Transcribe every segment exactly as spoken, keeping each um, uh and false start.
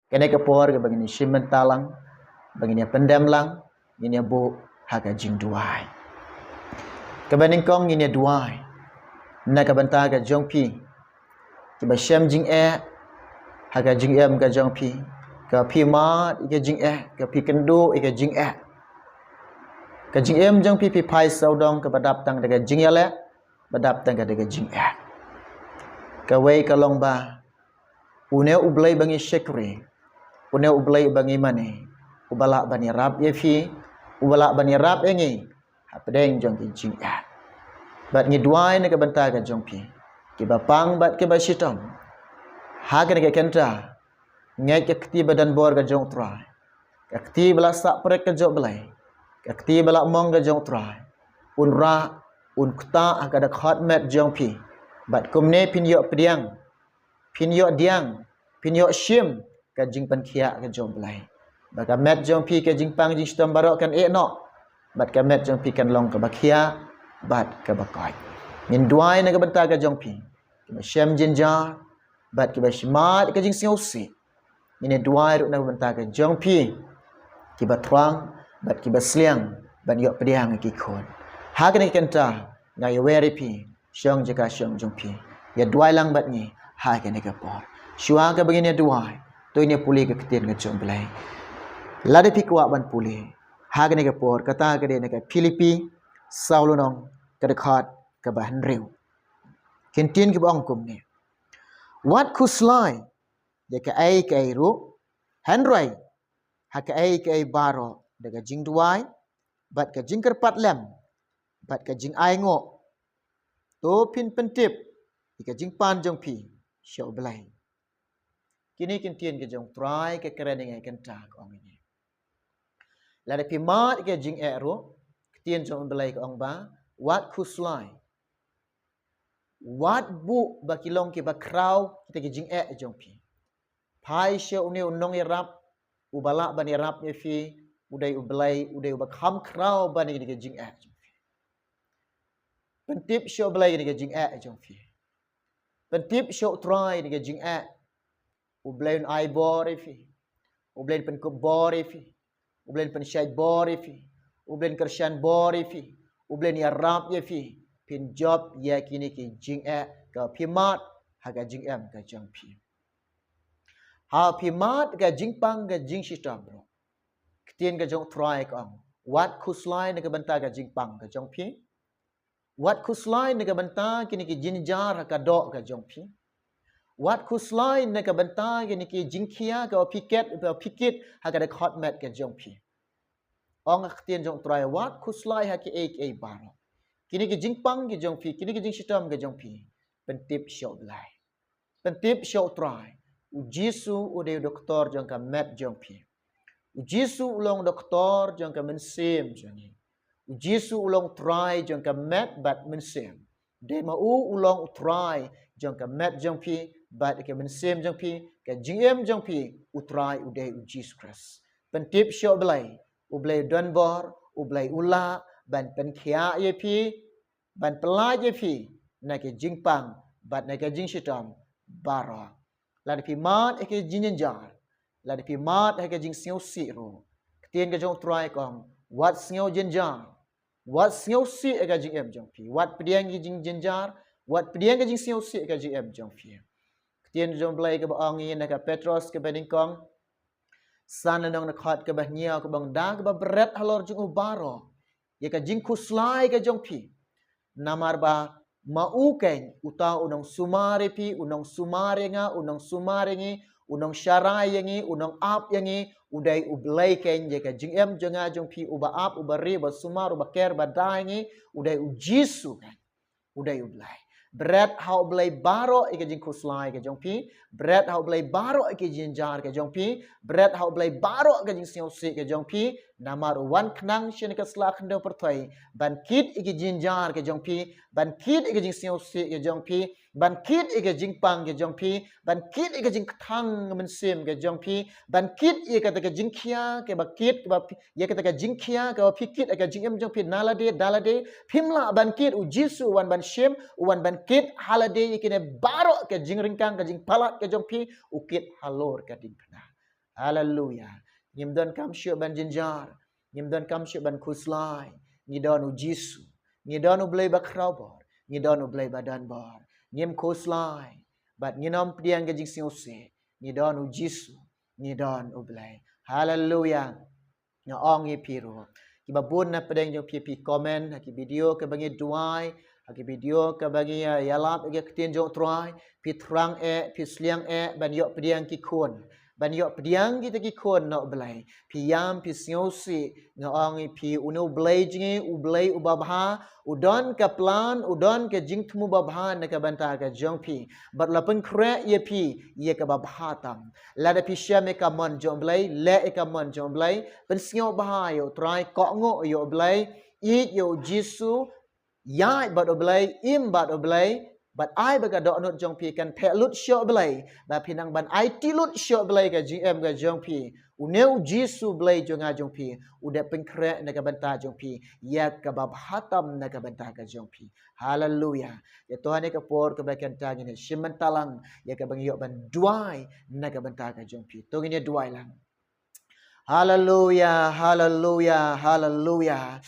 Kane ka por kaba ngin ïa shim bynta lang, ba ngin ïa pyndem lang, ngin ïa buh ha ka jingduwai. Kaba nyngkong ngin ïa duwai na ka bynta ka jong phi kiba shem jingeh ha ka jingim ka jong phi, ka phi mad ïa ka jingeh, ka phi kynduh ïa ka jingeh. Ka jingim jong phi phi phai sawdong kaba dap tang da ka jingïaleh, ba dap tang da ka jingeh. Kawei ka long ba une U Blei ba ngi shakri, une U Blei ba ngi mane, uba lah ban ïarap ïa phi, uba lah ban ïarap ïa ngi hapdeng jong ki jingeh. Bad ngi duwai na ka bynta ka jong phi kiba pang bad kiba shitom. Ha kane ka kynta, ngeit ka kti ba don bor ka jong U Trai, ka kti ba la sah prek ka jong U Blei, ka kti ba la mong ka jong U Trai, un rah, un ktah ha ka dkhot met jong phi. Bad kumne phin ïoh pdiang, phin ïoh diang, phin ïoh shim ka jingpynkhiah ka jong U Blei. Bad ka met jong phi, ka jingpang jingshitom baroh kan ïeh noh, bad ka met jong phi kan long kaba khiah bad kaba koit. Ngin duwai na ka bynta ka jong phi kiba shem jynjar bad kiba shitom ka jingsngewsih. Ngin ïa duwai ruh na ka bynta ka jong phi kiba thrang bad kiba sliang ban ïoh pdiang ïa ki khun. Ha kane ka kynta nga ïa wer ïa phi shong jaka shong jong phi. Ïa duwai lang bad ngi ha kane ka por. Shuwa kaba ngin ïa duwai, to ngin ïa pule ka ktien ka jong U Blei. Lada phi kwah ban pule ha kane ka por, kata ka dei na ka Philippi saw lynnong, ka dkhot kaba hynriew. Ki ktien kiba ong kumne: Wat khuslai ïa kaei kaei ruh, hynrei ha kaei kaei baroh da ka jingduwai bad ka jingkyrpad lem bad ka jingainguh, to phin pyntip ïa ka jingpan jong phi sha U Blei. Kine ki ktien ka jong U Trai ka kren ïa ngi ha kane ka kynta, ka ong ïa ngi, lada phi mad ïa ka jingeh ruh, ka ktien jong U Blei ka ong ba wat khuslai. Wat buh ba ki long kiba khraw kita ki jingeh jong phi. Phai sha une u nongïarap, uba lah ban ïarap ïa phi, u dei U Blei, u dei uba kham khraw ban ïa kine ki jingeh jong phi. Pyntip sha U Blei ïa kine ki jingeh jong phi. Pyntip sha U Trai ïa kine ki jingeh. U Blei un ai bor ïa phi. U Blei un pynkup bor ïa phi. U Blei un pynshait bor ïa phi. U Blei un kyrshan bor ïa phi. U Blei un ïarap ïa phi phin jop ïa kine ki jingeh kaba phi mad ha ka jingim ka jong phi. Haba phi mad ka jingpang ka jingshitom ruh, ka ktien ka jong U Trai ka ong, wat khuslai na ka bynta ka jingpang ka jong phi. Wat khuslai na ka bynta kine ki jynjar ha ka doh ka jong phi. Wat khuslai na ka bynta kine ki jingkhia kaba phi kit, kaba phi kit ha ka dkhot met ka jong phi. Ong ka ktien jong U Trai, wat khuslai ha kiei kiei baroh. Kine ki jingpang ki jong phi, kine ki jingshitom ki jong phi, pyntip sha U Blei. Pyntip sha U Trai. U Jisu u dei u doktor jong ka met jong phi. U Jisu u long doktor jong ka mynsiem jong ngi. U Jisu u long U Trai jong ka met bad mynsiem. Dei ma u u long U Trai jong ka met jong phi bad ka mynsiem jong phi, ka jingim jong phi, U Trai u dei U Jisu Khrist. Pyntip sha U Blei. U Blei u don bor, U Blei u lah ban pynkhiah ïa phi, ban pyllait ïa phi na ki jingpang bad na ki jingshitom baroh. Lada phi mad ha ki jingjynjar, lada phi mad ha ki jingsngewsih ruh, ka ktien ka jong U Trai ka ong, wat sngew jynjar, wat sngewsih ha ka jingim jong phi, wat pdiang ki jingjynjar, wat pdiang ki jingsngewsih ha ka jingim jong phi. Ka ktien jong U Blei kaba ong ïa ngi na ka Petros kaba nyngkong, san lynnong, dkhot kaba hynñiew, kaba ong, da kaba bret halor jong u baroh ïa ka jingkhuslai ka jong phi. Namar ba ma u keiñ uta u nongsumar ïa phi, u nongsumar ïa nga, u nongsumar ïa ngi, u nongsharai ïa ngi, u nongap ïa ngi, u dei U Blei keiñ ïa ka jingim jong nga jong phi, uba ap, uba ri, uba sumar, uba ker, uba da ïa ngi, u dei U Jisu keiñ. U dei U Blei. Bret ha U Blei baroh ïa ka jingkhuslai ka jong phi. Bret ha U Blei baroh ïa ka jingjynjar ka jong phi. Bret ha U Blei baroh ïa ka jingsngewsih ka jong phi. Namar u wan khnang sha kane ka sla khyndew pyrthei ban kit ïa ka jingjynjar ka jong phi, ban kit ïa ka jingsngewsih ka jong phi, ban kit ïa ka jingpang ka jong phi, ban kit ïa ka jingkthang mynsiem ka jong phi, ban kit ïa kata ka jingkhia kaba kit, kaba phi, ïa kata ka jingkhia kaba phi kit ha ka jingim jong phi na lade da lade. Phim lah ban kit, U Jisu u wan ban shim, u wan ban kit ha lade ïa kine baroh, ka jingryngkang, ka jingpalat ka jong phi, u kit halor ka diengphna. Haleluya. Ngim donkam shuh ban jynjar. Ngim donkam shuh ban khuslai. Ngi don u Jisu. Ngi don u Blei ba khraw bor. Ngi don u Blei ba don bor. Ngim khuslai. Bad ngin ym pdiang ka jingsngewsih. Ngi don u Jisu. Ngi don u Blei. Haleluya. Nga ong ïa phi ruh, kiba bun na pdeng jong phi, phi comment ha ki video kaba ngi duwai, ha ki video kaba ngi, ah, ïalap ïa ka ktien jong U Trai, phi thrang eh, phi sliang eh ban ïoh pdiang ki khun, ban ïoh pdiang kita ki khun na U Blei. Phi ïam, phi sngewsih. Nga ong ïa phi, une U Blei jong ngi, U Blei uba bha, u don ka plan, u don ka jingthmu babha na ka bynta ka jong phi. Bad la pynkhreh ïa phi ïa kaba bha tam. Lada phi shem ïa ka mon jong U Blei, leh ïa ka mon jong U Blei, pynsngewbha ïa U Trai, kohnguh ïa U Blei, ïeit ïa U Jisu, ïaid bad U Blei, im bad U Blei, bad ai ba ka dohnud jong phi kan pheh lut sha U Blei, ba phin nang ban aiti lut sha U Blei ka jingim ka jong phi. Une U Jisu Blei jong nga jong phi, u dei pynkhreh na ka bynta jong phi, ïa kaba bha tam na ka bynta ka jong phi. Haleluya. Ïa to ha kane ka por kaba kynta ngin ïa shim bynta lang ïa kaba ngi ïoh ban duwai na ka bynta ka jong phi. To ngin ïa duwai lang. Haleluya, haleluya, haleluya.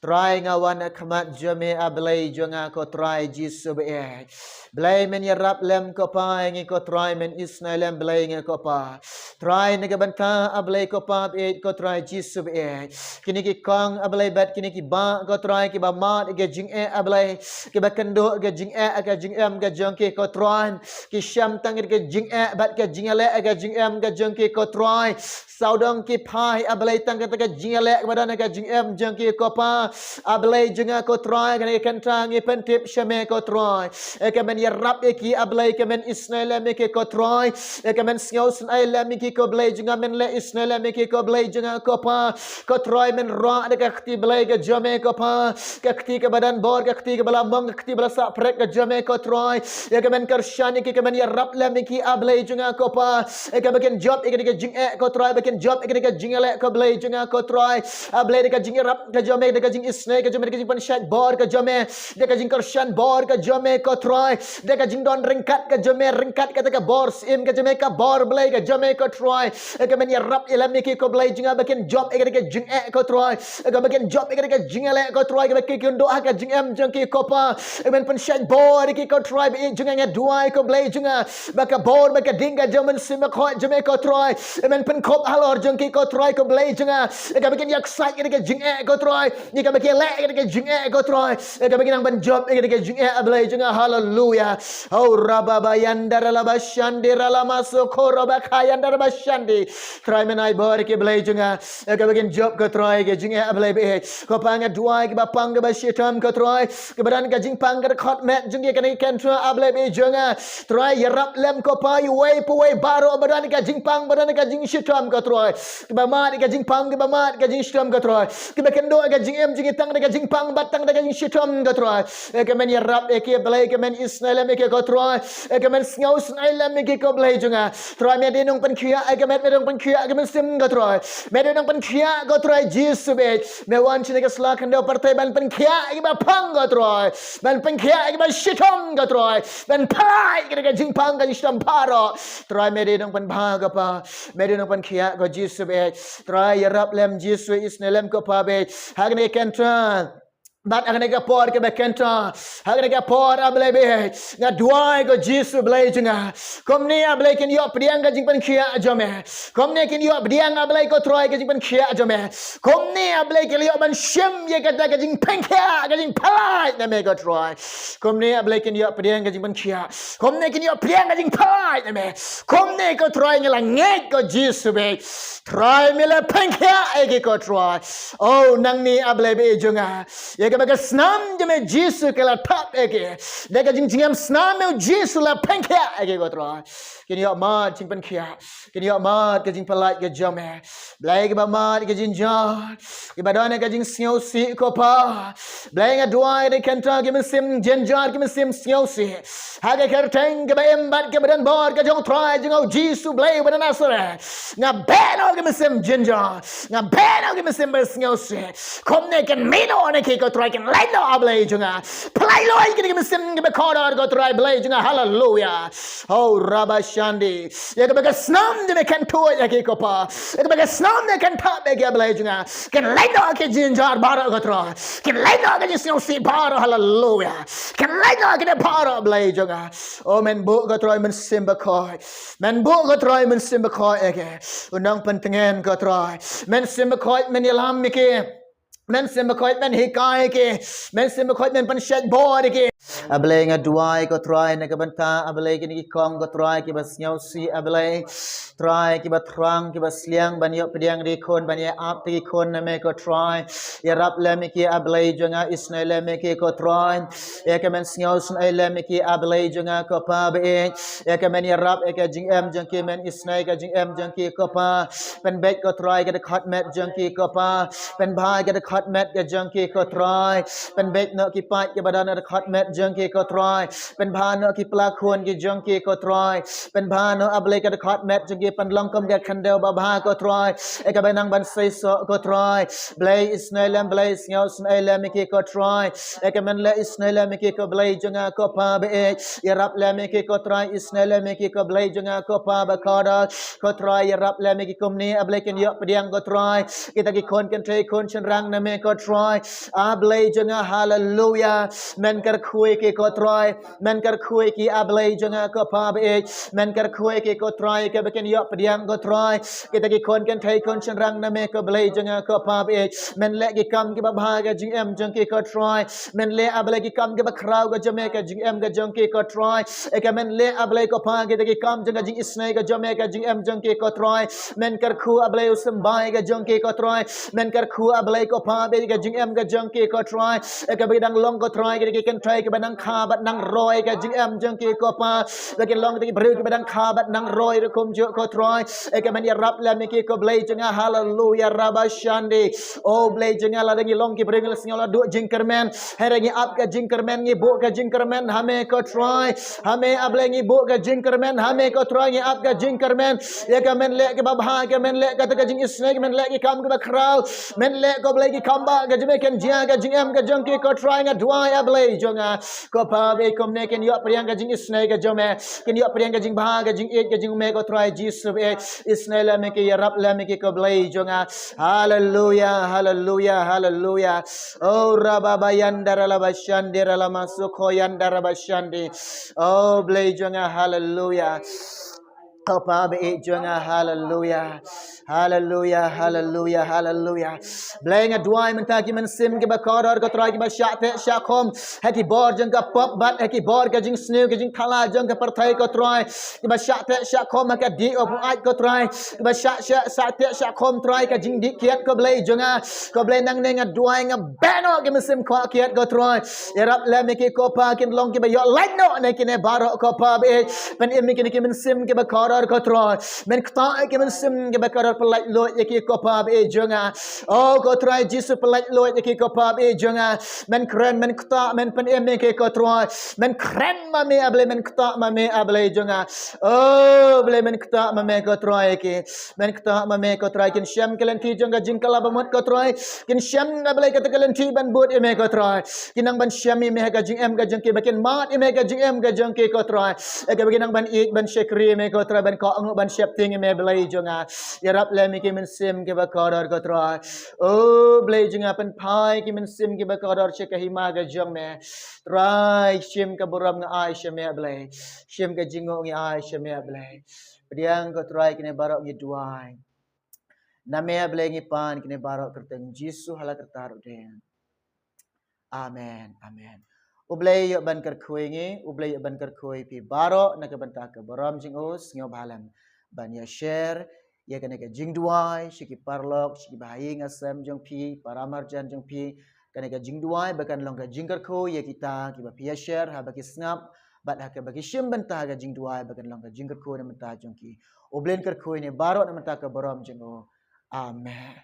Trai, nga wan ha khmat jong me, A Blei jong nga, ko Trai Jisu ba ïeit. Blei, men ïarap lem ko Pa ïa ngi, ko Trai, men isynei lem Blei ïa ngi ko Pa. Trai, na ka bynta, A Blei ko Pa ba ïeit, ko Trai Jisu ba ïeit, kine ki kong, A Blei, bad kine ki bah, ko Trai, kiba mad ïa ka jingeh, A Blei, kiba kynduh ïa ka jingeh ha ka jingim ka jong ki, ko Trai. Ki shem tang ïa ka jingeh bad ka jingïaleh ha ka jingim ka jong ki, ko Trai. Sawdong ki phai, A Blei, tang ïa ka jingïaleh kaba don ha ka jingim jong ki, ko Pa. A Blei jong nga, ko Trai, kane ka kynta ngi pyntip sha me, ko Trai. Ïa ka men ïarap ïa ki, A Blei, ka men isynei lem ïa ki, ko Trai. Ïa ka men sngewsynei lem ïa ki, ko Blei jong nga, men leh isynei lem ïa ki, ko Blei jong nga, ko Pa. Ko Trai, men rah da ka kti Blei ka jong me, ko Pa. Ka kti kaba don bor, ka kti kaba la mong, ka kti ba la sah pyrshah ka jong me, ko Trai. Ïa ka men kyrshan ïa ki, ka men ïarap lem ïa ki, A Blei jong nga, ko Pa. Ïa kaba kin jop ïa kane ka jingeh, ko Trai, ba kin jop ïa kane ka jingïaleh, ko Blei jong nga, ko Trai. A Blei, da ka jingïarap ka jong me, da ka jingisynei ka jong me, da ka jingpynshait bor ka jong me, da ka jingkyrshan bor ka jong me, ko Trai. Da ka jingdon ryngkat ka jong me, ryngkat kata ka bor syiem ka jong me, ka bor Blei ka jong me, ko Trai. Ïa ka men ïarap ïa lem ïa ki, ko Blei jong nga, ba kin jop ïa kata ka jingeh, ko Trai. Ïa kaba kin jop ïa kata ka jingïaleh, ko Trai, kaba kin kynduh ha ka jingim jong ki, ko Pa. Ïa ka men pynshait bor ïa ki, ko Trai, ba ïeit jong nga, nga duwai, ko Blei jong nga, ba ka bor, ba ka ding ka jong u Mynsiem Bakhuid jong me, ko Trai, ïa ka men pynkup halor jong ki, ko Trai, ko Blei jong nga. Ïa kaba kin ïaksaid ïa kata ka jingeh, ko Trai. Ïa kaba kin leh ïa kata ka jingeh, ko Trai. Ïa kaba kin nang ban jop ïa kata ka jingeh, A Blei jong nga. Haleluya. Oh, rababa yandara laba shandi ralama sokoro bakha yandara ba shandi. Trai, men ai bor ïa ki, Blei jong nga. Ïa kaba kin jop, ko Trai, ka jingeh, A Blei ba ïeit. Ko Pa, nga duwai kiba pang, kiba shitom, ko Trai, kiba don ka jingpang ka dkhot met jong ki ha kane ka kynta, A Blei ba ïeit jong nga. Trai, ïarap lem, ko Pa, ïa uwei pa uwei baroh ba don ka jingpang, ba don ka jingshitom, ko Trai. Kiba mad ka jingpang, kiba mad ka jingshitom, ko Trai. Kiba kynduh ka jingim jong ki tang da ka jingpang bad tang da ka jingshitom, ko Trai. Ïa ka men ïarap ïa ki, Blei, ïa ka men isynei lem ïa ki, ko Trai. Ïa ka men sngewsynei lem ïa ki, ko Blei jong nga. Trai, me dei nongpynkhiah, ïa ka met me dei nongpynkhiah, ïa ka men sim, ko Trai. Me dei nongpynkhiah, ko Trai Jisu ba ïeit. Me wan shane ha ka sla khyndew pyrthei ban pynkhiah ïa kiba pang, ko Trai. Ban pynkhiah ïa kiba shitom, ko Trai. Ban pynlait ïa ka jingpang ka jingshitom baroh. Trai, me dei nongpynbha, ko Pa. Me dei nongpynkhiah, ko Jisu ba ïeit. Trai, ïarap lem Jisu, isynei lem, ko Pa ba ïeit. Ha kane ka kynta bad ha kane ka por kaba kynta, ha kane ka por, A Blei ba ïeit, nga duwai, ko Jisu Blei jong nga, kumne, A Blei, kin ïoh pdiang ka jingpynkhiah jong me. Kumne kin ïoh pdiang, A Blei, ko Trai, ka jingpynkhiah jong me. Kumne, A Blei, kin ïoh ban shim ïa kata ka jingpynkhiah, ka jingpynlait na me, ko Trai. Kumne, A Blei, kin ïoh pdiang ka jingpynkhiah. Kumne kin ïoh pdiang ka jingpynlait na me. Kumne, ko Trai, nga la ngeit, ko Jisu ba ïeit. Trai, me la pynkhiah ïa ki, ko Trai. Oh, nangne, A Blei ba ïeit jong nga, ïa kaba ka snam jong me Jisu ka la thap ïa ki. Da ka jingjngem snam me Jisu la pynkhiah ïa ki, ko Trai. Kin ïoh mad jingpynkhiah. Kin ïoh mad ka jingpynlait ka jong me. Blei kiba mad ka jingjynjar, kiba don ka jingsngewsih ko Pa. Blei nga duwai da kata ki mynsiem jynjar, ki mynsiem sngewsih. Ha ka kyrteng kaba im bad kaba don bor ka jong u Trai jong nga u Jisu Blei uba na Nasareth. Nga beh noh ki mynsiem jynjar, nga beh noh ki mynsiem ba sngewsih. Kumne kin mih noh na ki ko Trai, kin lait noh A Blei jong nga. Pynlait luid kine ki mynsiem kiba kordor ko Trai Blei jong nga. Haleluya. Oh, Rabashandi. Ïa kaba ka snam jong me kan tuid ïa ki ko Pa. Ïa kaba ka snam jong me kan thap ïa ki A Blei jong nga. Kin lait noh ki jingjynjar baroh ko Trai. Kin lait noh ki jingsngewsih baroh, haleluya. Kin lait noh kine baroh Blei jong nga. Oh, men buh ko Trai mynsiem bakhuid. Men buh ko Trai mynsiem bakhuid ïa ki. U nongpyntngen ko Trai. Mynsiem bakhuid men ïalam ïa ki. Mynsiem bakhuid men hikai ïa ki. Mynsiem bakhuid men pynshait bor ïa ki. A Blei nga duwai ko Trai na ka bynta A Blei kine ki kong ko Trai kiba sngewsih A Blei. Trai kiba thrang kiba sliang ban ïoh pdiang ri khun ban ïa ap ti khun na me ko Trai. Ïarap lem ïa ki A Blei jong nga, isynei lem ïa ki ko Trai. Ïa ka men sngewsih lem ïa ki A Blei jong nga ko Pa baieit. Ïa ka men ïarap ïa ka jingem jong ki, men isynei ka jingem jong ki ko Pa. Pynbeit ko Trai ka dkhot met jong ki ko Pa. Pynbha ka dkhot met ka jong ki ko Trai. Pynbeit noh ki paid kiba don ha dkhot met jong ki ko Trai. Pynbha noh ki pla khun ki jong ki ko Trai. Pynbha noh A Blei ka dkhot met jong ki, pynlong kum ka khyndew babha ko Trai. Ïa kaba nang ban seisoh ko Trai. Blei isynei lem, Blei sngewsih lem ïa ki ko Trai. Ïa ka men leh isynei lem ïa ki ko Blei jong nga ko Pa baieit. Ïarap lem ïa ki ko Trai, isynei lem ïa ki ko Blei jong nga ko Pa bakordor. Ko Trai ïarap lem ïa ki kumne A Blei kin ïoh pdiang ko Trai. Kita ki khun kynthei khun shynrang na me ko Trai. A Blei jong nga, haleluya. Men kyrkhu ïa ki ko Trai. Men kyrkhu ïa ki A Blei jong nga ko Pa baieit. Men kyrkhu ïa ki ko Trai kaba kin ïoh pdiang ko Trai. Kita ki khun kynthei khun shynrang na me ko Blei jong nga ko Pa baieit. Men leh ki kam kiba bha ka jingem jong ki ko Trai. Men leh A Blei ki kam kiba khraw ka jong me ka jingem ka jong ki ko Trai. Ïa ka men leh A Blei ko Pa kita ki kam jong ka jingisynei ka jong me ka jingem jong ki ko Trai. Men kyrkhu A Blei u symbai ka jong ki ko Trai. Men kyrkhu A Blei ko Pa baieit ka jingem ka jong ki ko Trai. Ïa kaba ki dang long ko Trai kita ki kynthei kiba nang kha bad nang roi ka jingem jong ki ko Pa. Ba kin long kita ki briew kiba dang kha bad nang roi ruh kumjuh ko Trai. Ïa ka men ïarap lem ïa ki ko Blei jong nga, haleluya, Rabashandi. Oh Blei jong nga, lada ngi long ki briew ngi la sngew la duh jingkyrmen, hynrei ngi ap ka jingkyrmen, ngi buh ka jingkyrmen ha me ko Trai. Ha me A Blei ngi buh ka jingkyrmen, ha me ko Trai ngi ap ka jingkyrmen. Ïa ka men leh kiba bha, ka men leh kata ka jingisynei, ka men leh ki kam kiba khraw. Men leh ko Blei ki kam ba ka jong me kan jia ka jingem ka jong ki ko Trai, nga duwai A Blei jong nga. Ko Pa baieit kumne kin ïoh pdiang ka jingisynei ka jong me. Kin ïoh pdiang ka jingbha ka jingïeit ka jong me ko Trai Jisu baieit. Isynei lem ïa ki, ïarap lem ïa ki ko Blei jong nga. Haleluya, haleluya, haleluya. Oh, rababa yandara laba shandira lama sukho yandara ba shandi. Oh, Blei jong nga, haleluya. Ko Pa baieit jong nga, haleluya. Haleluya, haleluya, haleluya. Blei nga duwai mynta ki mynsiem kiba kordor ko Trai kiba shah teh shah khum ha ki bor jong ka pop bad ha ki bor ka jingsniew ka jingthala jong ka pyrthei ko Trai. Kiba shah teh shah khum ha ka dih u buaid ko Trai. Kiba shah shah shah teh shah khum Trai ka jingdih kiad ko Blei jong nga. Ko Blei nangne nga duwai nga beh noh ki mynsiem kwah kiad ko Trai. Ïarap lem ïa ki ko Pa kin long kiba ïoh lait noh na kine baroh ko Pa baieit. Pynim ïa kine ki mynsiem kiba kordor ko Trai. Men ktah ïa ki mynsiem kiba kordor, pynlait luid ïa ki ko Pa baieit jong nga. Oh ko Trai Jisu, pynlait luid ïa ki ko Pa baieit jong nga. Men kren, men ktah, men pynim ïa ki ko Trai. Men kren ma me A Blei, men ktah ma me A Blei jong nga. Oh Blei men ktah ma me ko Trai ïa ki. Men ktah ma me ko Trai, kin shem ka lynti jong ka jingkylla bamut ko Trai. Kin shem A Blei kata ka lynti ban bud ïa me ko Trai. Kin nang ban shem ïa me ha ka jingem ka jong ki, ba kin mad ïa me ha ka jingem ka jong ki ko Trai. Ïa kaba kin nang ban ïeit ban shakri ïa me ko Trai, ban kohnguh ban sheptieng ïa me Blei jong nga. Ïarap lem ïa ki mynsiem kiba kordor ko Trai. Oh Blei jong nga, pynphai ki mynsiem kiba kordor sha ka hima ka jong me. Trai, shim ka burom nga ai sha me A Blei. Shim ka jingnguh nga ai sha me A Blei. Pdiang ko Trai kine baroh ngi duwai na me A Blei, ngi pan kine baroh kyrteng Jisu ha la karta ruh dei. Amen, amen. U Blei ïoh ban kyrkhu ïa ngi, U Blei ïoh ban kyrkhu ïa phi baroh na ka bynta ka burom jong u. Sngewbha lem ban ïa share ïa kane ka jingduwai sha ki paralok, sha ki bahaïing hasem jong phi, para marjan jong phi. Kane ka jingduwai ba kan long ka jingkyrkhu ïa kita kiba phi ïa share haba ki sngap bad ha kaba ki shim bynta ka jingduwai ba kan long ka jingkyrkhu na bynta jong ki. U Blei un kyrkhu ïa ngi baroh na bynta ka burom jong u. Amen.